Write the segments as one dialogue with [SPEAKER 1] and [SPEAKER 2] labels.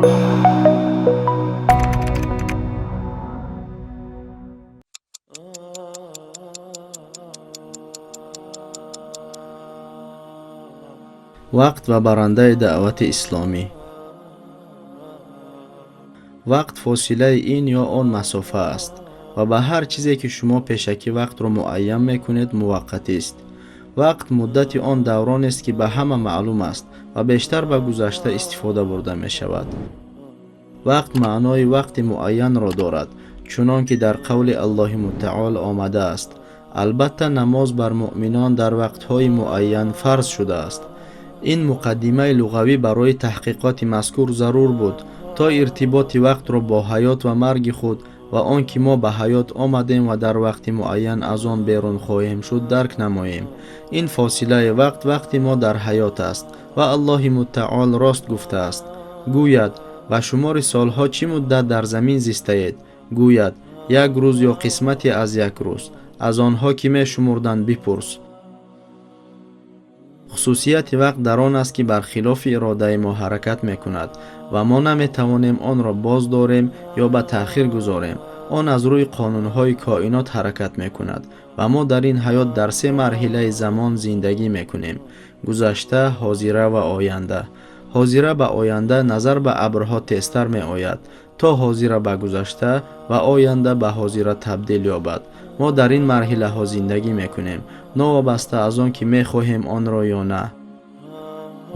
[SPEAKER 1] Вақт ва барандаи даъвати исломӣ. Вақт фосилаи ин ё он масофа аст ва ба ҳар чизе ки шумо пешакӣ вақтро муайян мекунед, муваққатист. Вақт муддати он давронест, ки ба ҳама маълум аст ва бештар ба гузашта истифода бурда мешавад. Вақт маънои вақти муайянро дорад, чунон ки дар қавли Аллоҳи мутаол омадааст: албатта, намоз бар муъминон дар вақтҳои муайян фарз шудааст. Ин муқаддимаи луғавӣ барои таҳқиқоти мазкур зарур буд, то иртиботи вақтро бо ҳаёт ва марги худ ва он ки мо ба ҳаёт омадем ва дар вақти муайян аз он берун хоҳем шуд, дарк намоем. Ин фосилаи вақт вақти мо дар ҳаёт аст ва Аллоҳи мутаол рост гуфтааст. Гӯяд: ба шумори солҳо чӣ муддат дар замин зистаед? Гӯяд: як рӯз ё қисмате аз як рӯз. Аз онҳо ки мешумурданд бипурс. Хусусияти вақт дар он аст, ки бар хилофи иродаи мо ҳаракат мекунад ва мо наметавонем онро боз дорем ё ба таъхир гузорем. Он аз рӯи қонунҳои коинот ҳаракат мекунад ва мо дар ин ҳаёт дар се марҳилаи замон зиндагӣ мекунем: гузашта, ҳозира ва оянда. Ҳозира ба оянда назар ба абрҳо тезтар меояд, то ҳозира ба гузашта ва оянда ба ҳозира табдил ёбад. Мо дар ин марҳилаҳо зиндагӣ мекунем, новобаста аз он ки мехоҳем онро ё на.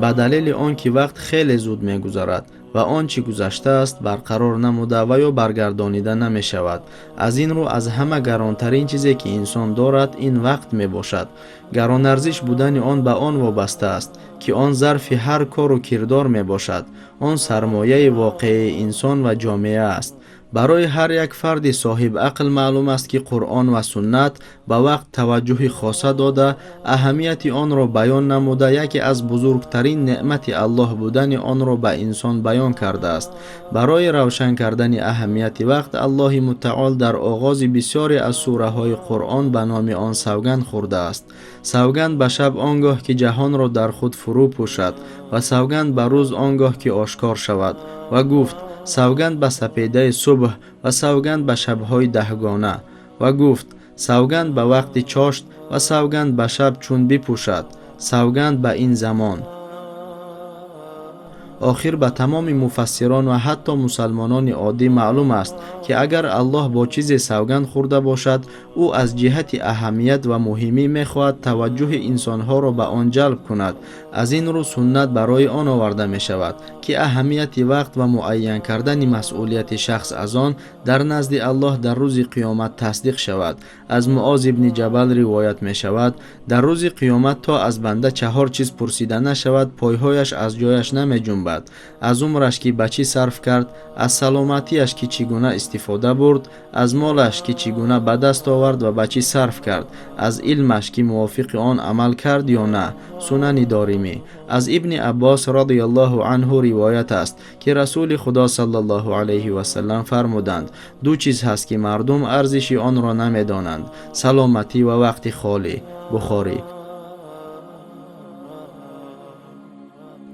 [SPEAKER 1] Ба далели он ки вақт хеле зуд мегузарад ва он чӣ гузаштааст барқарор намуда ва ё баргардонида намешавад, аз ин рӯ аз ҳама гаронтарин чизе ки инсон дорад, ин вақт мебошад. Гаронарзиш будани он ба он вобаста аст, ки он зарфи ҳар кору кирдор мебошад. Он сармояи воқеии инсон ва ҷомеа аст. Барои ҳар як фарди соҳибақл маълум аст, ки Қуръон ва суннат ба вақт таваҷҷӯҳи хоса дода, аҳамияти онро баён намуда, яке аз бузургтарин неъмати Аллоҳ будани онро ба инсон баён кардааст. Барои равшан кардани аҳамияти вақт Аллоҳи мутаол дар оғози бисёре аз сураҳои Қуръон ба номи он савганд хӯрдааст. Савганд ба шаб он гоҳ ки ҷаҳонро дар худ фурӯ пӯшад, ва савганд ба рӯз он гоҳ ки ошкор шавад. Ва гуфт: савганд ба сапедаи субҳ ва савганд ба шабҳои даҳгона. Ва гуфт: савганд ба вақти чошт ва савганд ба шаб чун бипӯшад. Савганд ба ин замон. Охир ба тамоми муфассирон ва ҳатто мусалмонони оддӣ маълум аст, ки агар Аллоҳ бо чизе савганд хӯрда бошад, ӯ аз ҷиҳати аҳамият ва муҳимӣ мехоҳад таваҷҷӯҳи инсонҳоро ба он ҷалб кунад. Аз ин рӯ суннат барои он оварда мешавад, ки аҳамияти вақт ва муайян кардани масъулияти шахс аз он дар назди Аллоҳ дар рӯзи қиёмат тасдиқ шавад. Аз Муоз ибни Ҷабал ривоят мешавад: дар рӯзи қиёмат то аз банда чаҳор чиз пурсида нашавад, пойҳояш аз ҷояш намеҷунбад: аз умраш, ки ба чӣ сарф кард, аз саломатиаш, ки чӣ гуна истифода бурд, аз молаш, ки чӣ гуна ба даст овард ва ба чӣ сарф кард, аз илмаш, ки мувофиқи он амал кард ё на. Сунани Доримӣ. Аз Ибни Аббос радиаллоҳу анҳу ривоят аст, ки Расули Худо саллаллоҳу алайҳи васаллам фармуданд: ду чиз ҳаст, ки мардум арзиши онро намедонанд: саломатӣ ва вақти холӣ. Бухорӣ.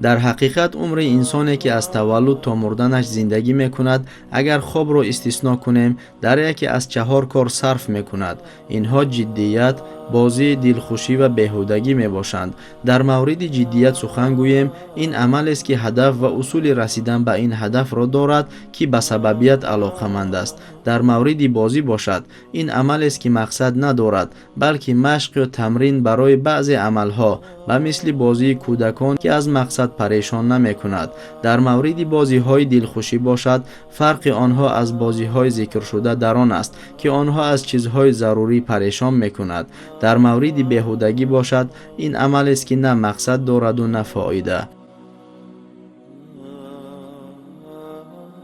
[SPEAKER 1] Дар ҳақиқат, умри инсоне, ки аз таваллуд то мурданаш зиндагӣ мекунад, агар хобро истисно кунем, дар яке аз чаҳор кор сарф мекунад. Инҳо ҷиддият, бозӣ, дилхушӣ ва беҳудагӣ мебошанд. Дар мавриди ҷиддият сухан гӯем, ин амалест, ки ҳадаф ва усули расидан ба ин ҳадафро дорад, ки ба сабабият алоқаманд аст. Дар мавриди бозӣ бошад, ин амалест, ки мақсад надорад, балки машқ ё тамрин барои баъзе амалҳо, ба мисли бозии кӯдакон, ки аз мақсад парешон намекунад. Дар мавриди бозиҳои дилхушӣ бошад, фарқи онҳо аз бозиҳои зикршуда дар он аст, ки онҳо аз чизҳои зарурӣ парешон мекунад. Дар мавриди беҳудагӣ бошад, ин амалест, ки на мақсад дораду на фоида.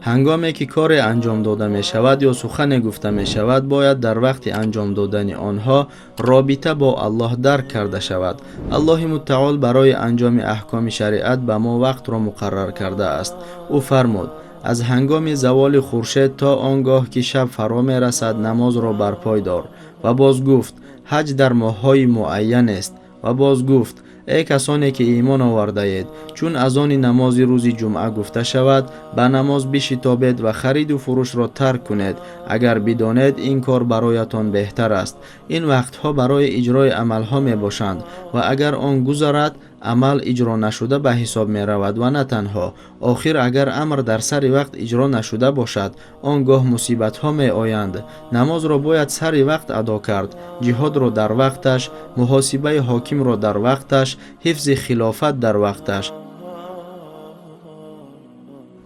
[SPEAKER 1] Ҳангоме ки коре анҷом дода мешавад ё сухане гуфта мешавад, бояд дар вақти анҷом додани онҳо робита бо Аллоҳ дарк карда шавад. Аллоҳи мутаол барои анҷоми аҳкоми шариат ба мо вақтро муқаррар кардааст. Ӯ фармуд: аз ҳангоми заволи хуршед то он гоҳ ки шаб фаро мерасад, намозро барпой дор. Ва боз гуфт: ҳаҷ дар моҳҳои муайянест. Ва боз гуфт: Эй касоне ки имон овардаед, чун азони намози рӯзи ҷумъа гуфта шавад, ба намоз бишитобед ва хариду фурӯшро тарк кунед. Агар бидонед, ин кор бароятон беҳтар аст. Ин вақтҳо барои иҷрои амалҳо мебошанд ва агар он гузарад, амал иҷро нашуда ба ҳисоб меравад ва на танҳо. Охир, агар амр дар сари вақт иҷро нашуда бошад, он гоҳ мусибатҳо меоянд. Намозро бояд сари вақт адо кард, ҷиҳодро дар вақташ, муҳосибаи ҳокимро дар вақташ, ҳифзи хилофат дар вақташ.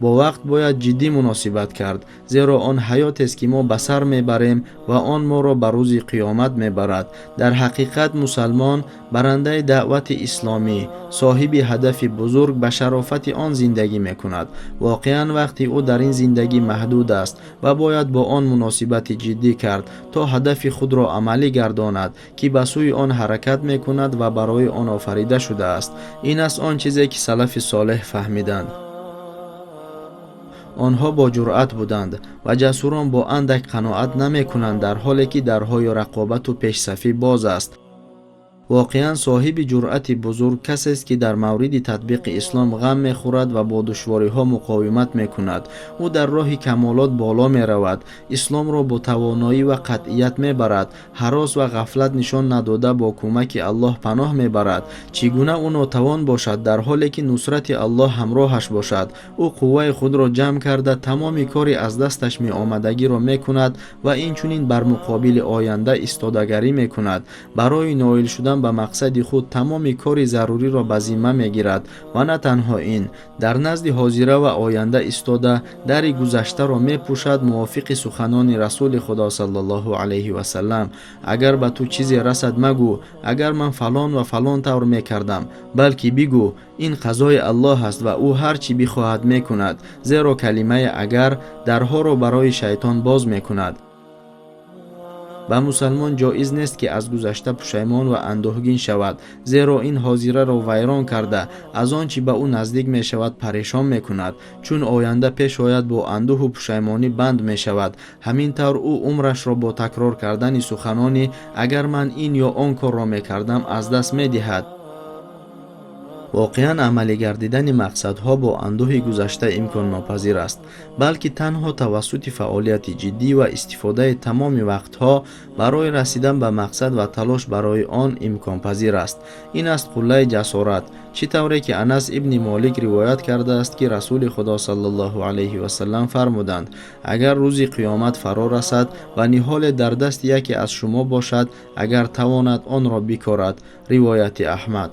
[SPEAKER 1] Бо вақт бояд ҷиддӣ муносибат кард, зеро он ҳаётест, ки мо ба сар мебарем ва он моро ба рӯзи қиёмат мебарад. Дар ҳақиқат, мусалмон, барандаи даъвати исломӣ, соҳиби ҳадафи бузург, ба шарофати он зиндагӣ мекунад. Воқеан, вақти ӯ дар ин зиндагӣ маҳдуд аст ва бояд бо он муносибати ҷиддӣ кард, то ҳадафи худро амалӣ гардонад, ки ба сӯи он ҳаракат мекунад ва барои он офарида шудааст. Ин аст он чизе, ки салафи солеҳ фаҳмиданд. Онҳо бо ҷуръат буданд ва ҷасурон бо андак қаноат намекунанд, дар ҳоле ки дарҳои рақобату пешсафӣ боз аст. Воқеан, соҳиби ҷуръати бузург касест, ки дар мавриди татбиқи ислом ғам мехӯрад ва бо душвориҳо муқовимат мекунад. Ӯ дар роҳи камолот боло меравад, исломро бо тавоноӣ ва қатъият мебарад, ҳарос ва ғафлат нишон надода, бо кӯмаки Аллоҳ паноҳ мебарад. Чӣ гуна ӯ нотавон бошад, дар ҳоле ки нусрати Аллоҳ ҳамроҳаш бошад? Ӯ қувваи худро ҷамъ карда, тамоми кори аз дасташ меомадагиро мекунад ва инчунин бар муқобили оянда истодагарӣ мекунад. Барои ноил шудан ба мақсади худ тамоми кори заруриро ба зимма мегирад ва на танҳо ин, дар назди ҳозира ва оянда истода, дари гузаштаро мепӯшад, мувофиқи суханони Расули Худо саллаллоҳу алайҳи васаллам: «Агар ба ту чизе расад, магӯ: агар ман фалон ва фалон тавр мекардам, балки бигӯ: ин қазои Аллоҳ аст ва ӯ ҳар чӣ бихоҳад мекунад», зеро калимаи агар дарҳоро барои шайтон боз мекунад. Ба мусалмон ҷоиз нест, ки аз гузашта пушаймон ва андӯҳгин шавад, зеро ин ҳозираро вайрон карда, аз он чӣ ба ӯ наздик мешавад парешон мекунад. Чун оянда пеш ояд, бо андӯҳу пушаймонӣ банд мешавад. Ҳамин тавр ӯ умрашро бо такрор кардани суханони «агар ман ин ё он корро мекардам» аз даст медиҳад. Воқеан, амалӣ гардидани мақсадҳо бо андӯҳи гузашта имконнопазир аст, балки танҳо тавассути фаъолияти ҷиддӣ ва истифодаи тамоми вақтҳо барои расидан ба мақсад ва талош барои он имконпазир аст. Ин аст қуллаи ҷасорат. Чӣ тавре ки Анас ибни Молик ривоят кардааст, ки Расули Худо саллаллоҳу алайҳи васаллам фармуданд: «Агар рӯзи қиёмат фаро расад ва ниҳоле дар дасти яке аз шумо бошад, агар тавонад, онро бикорад». Ривояти Аҳмад.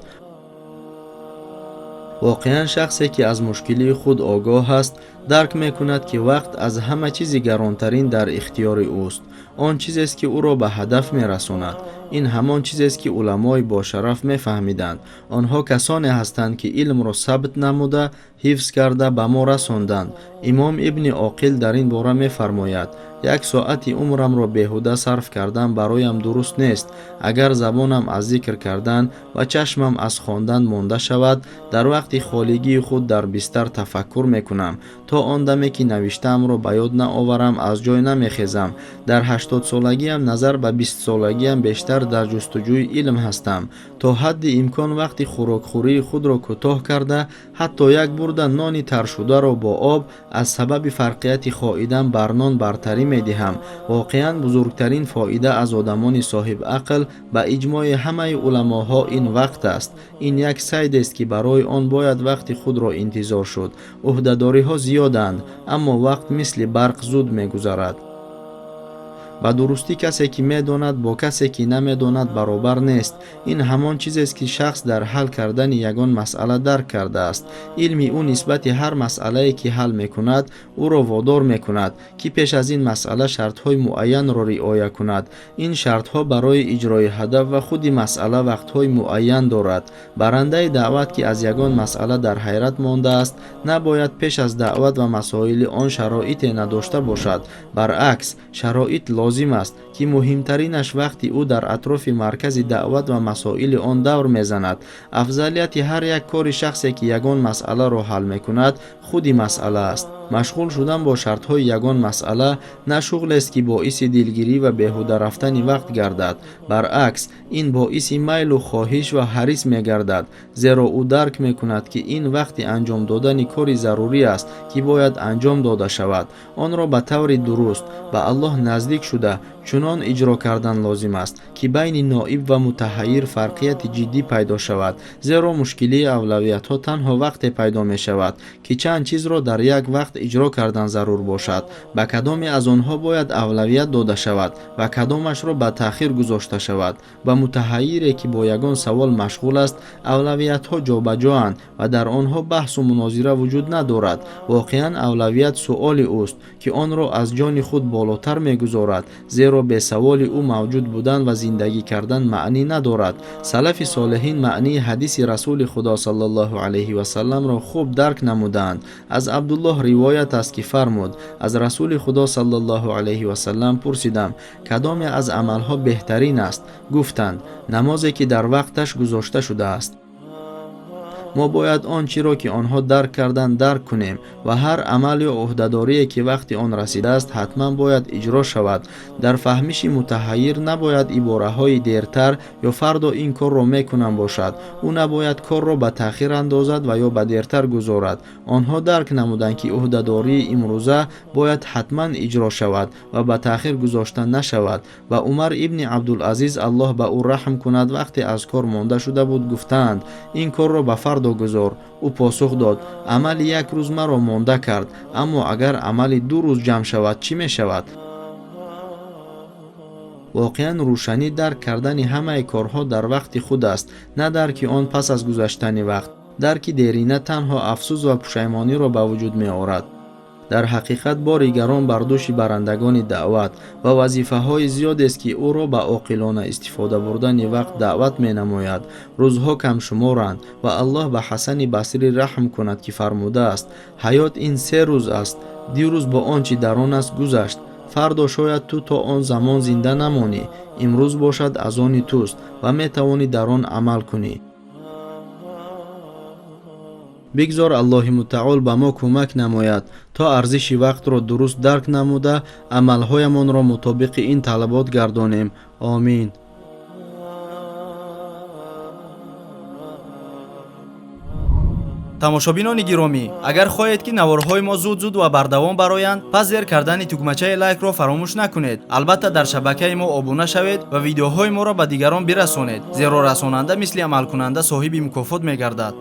[SPEAKER 1] Воқеан, шахсе, ки аз мушкилии худ огоҳ аст, дарк мекунад, ки вақт аз ҳама чизи гаронтарин дар ихтиёри ӯст. Он чизест, ки ӯро ба ҳадаф мерасонад. Ин ҳамон чизест, ки уламои бошараф мефаҳмиданд. Онҳо касоне ҳастанд, ки илмро сабт намуда, ҳифз карда, ба мо расонданд. Имом Ибни Оқил дар ин бора мефармояд: «Як соати умрамро беҳуда сарф кардан бароям дуруст нест. Агар забонам аз зикр кардан ва чашмам аз хондан монда шавад, дар вақти холигии худ дар бистар тафаккур мекунам. То он даме ки навиштаамро ба ёд наоварам, аз ҷой намехезам. Дар 80-солагиам назар ба 20-солагиам бештар дар ҷустуҷӯи илм ҳастам. То ҳадди имкон вақти хӯрокхӯрии худро кӯтоҳ карда, ҳатто як бурда нони таршударо бо об аз сабаби фарқияти хоидан бар нон бартарӣ медиҳам». Воқеан, бузургтарин фоида аз одамони соҳибақл, ба иҷмои ҳамаи уламоҳо, ин вақт аст. Ин як сайдест, ки барои он бояд вақти худро интизор шуд. Ӯҳдадориҳо зиёданд, аммо вақт мисли барқ зуд мегузарад. Ба дурустӣ, касе ки медонад, бо касе ки намедонад баробар нест. Ин ҳамон чизест, ки шахс дар ҳал кардани ягон масъала дарк кардааст. Илми ӯ нисбати ҳар масъалае, ки ҳал мекунад, ӯро водор мекунад, ки пеш аз ин масъала шартҳои муайянро риоя кунад. Ин шартҳо барои иҷрои ҳадаф ва худи масъала вақтҳои муайян дорад. Барандаи даъват, ки аз ягон масъала дар ҳайрат мондааст, набояд пеш аз даъват ва масоили он шароите надошта бошад. Баръакс, шароит лозим. Лозим аст, ки муҳимтаринаш вақти ӯ дар атрофи маркази даъват ва масоили он давр мезанад. Афзалияти ҳар як кори шахсе, ки ягон масъаларо ҳал мекунад, худи масъала аст. Машғул шудан бо шартҳои ягон масъала на шуғлест, ки боиси дилгирӣ ва беҳуда рафтани вақт гардад. Баръакс, ин боиси майлу хоҳиш ва ҳарис мегардад, зеро ӯ дарк мекунад, ки ин вақти анҷом додани кори зарурӣ аст, ки бояд анҷом дода шавад. Онро ба таври дуруст ба Аллоҳ наздик шуда чунон иҷро кардан лозим аст, ки байни ноиб ва мутаҳайир фарқияти ҷиддӣ пайдо шавад, зеро мушкилии авлавиятҳо танҳо вақте пайдо мешавад, ки чанд чизро дар як вақт иҷро кардан зарур бошад. Ба кадоме аз онҳо бояд авлавият дода шавад ва кадомашро ба таъхир гузошта шавад? Ба мутаҳайире, ки бо ягон савол машғул аст, авлавиятҳо ҷобаҷоанд ва дар онҳо баҳсу мунозира вуҷуд надорад. Воқеан, авлавият суоли ӯст, ки онро аз ҷони худ болотар мегузорад, зеро бе саволи ӯ мавҷуд будан ва зиндагӣ кардан маънӣ надорад. Салафи солиҳин маънии ҳадиси Расули Худо саллаллоҳу алайҳи васалламро хуб дарк намуданд. Аз Абдуллоҳ ривоят аст, ки фармуд: аз Расули Худо саллаллоҳу алайҳи васаллам пурсидам, кадоме аз амалҳо беҳтарин аст? Гуфтанд: намозе, ки дар вақташ гузошта шудааст. Мо бояд он чиро, ки онҳо дарк карданд, дарк кунем ва ҳар амал ё ӯҳдадорие, ки вақти он расидааст, ҳатман бояд иҷро шавад. Дар фаҳмиши мутаҳайир набояд ибораҳои дертар ё фардо ин корро мекунам бошад. Ӯ набояд корро ба таъхир андозад ва ё ба дертар гузорад. Онҳо дарк намуданд, ки ӯҳдадории имрӯза бояд ҳатман иҷро шавад ва ба таъхир гузошта нашавад. Ва Умар ибни Абдулазиз, Аллоҳ ба ӯ раҳм кунад, вақте аз кор монда шуда буд, гуфтаанд: ин корро ба фардо гузор. Ӯ посух дод: амали як рӯз маро монда кард, аммо агар амали 2 рӯз ҷамъ шавад, чӣ мешавад? Воқеан, рӯшанӣ дарк кардани ҳамаи корҳо дар вақти худ аст, на дарки он пас аз гузаштани вақт. Дарки дерина танҳо афсӯс ва пушаймониро ба вуҷуд меорад. Дар ҳақиқат, бори гарон бар дӯши барандагони даъват ва вазифаҳои зиёдест, ки ӯро ба оқилона истифода бурдани вақт даъват менамояд. Рӯзҳо камшуморанд ва Аллоҳ ба Ҳасани Басрӣ раҳм кунад, ки фармудааст: ҳаёт ин 3 рӯз аст. Дирӯз бо он чӣ дар он аст гузашт. Фардо шояд ту то он замон зинда намонӣ. Имрӯз бошад аз они туст ва метавонӣ дар он амал кунӣ. Бигзор Аллоҳи мутаол ба мо кӯмак намояд, то арзиши вақтро дуруст дарк намуда, амалҳоямонро мутобиқи ин талабот гардонем. Омин.
[SPEAKER 2] Тамошобинони гиромӣ, агар хоҳед, ки наворҳои мо зуд-зуд ва бардавом бароянд, пас зер кардани тугмачаи лайкро фаромӯш накунед. Албатта, дар шабакаи мо обуна шавед ва видеоҳои моро ба дигарон бирасонед, зеро расонанда мисли амалкунанда соҳиби мукофот мегардад.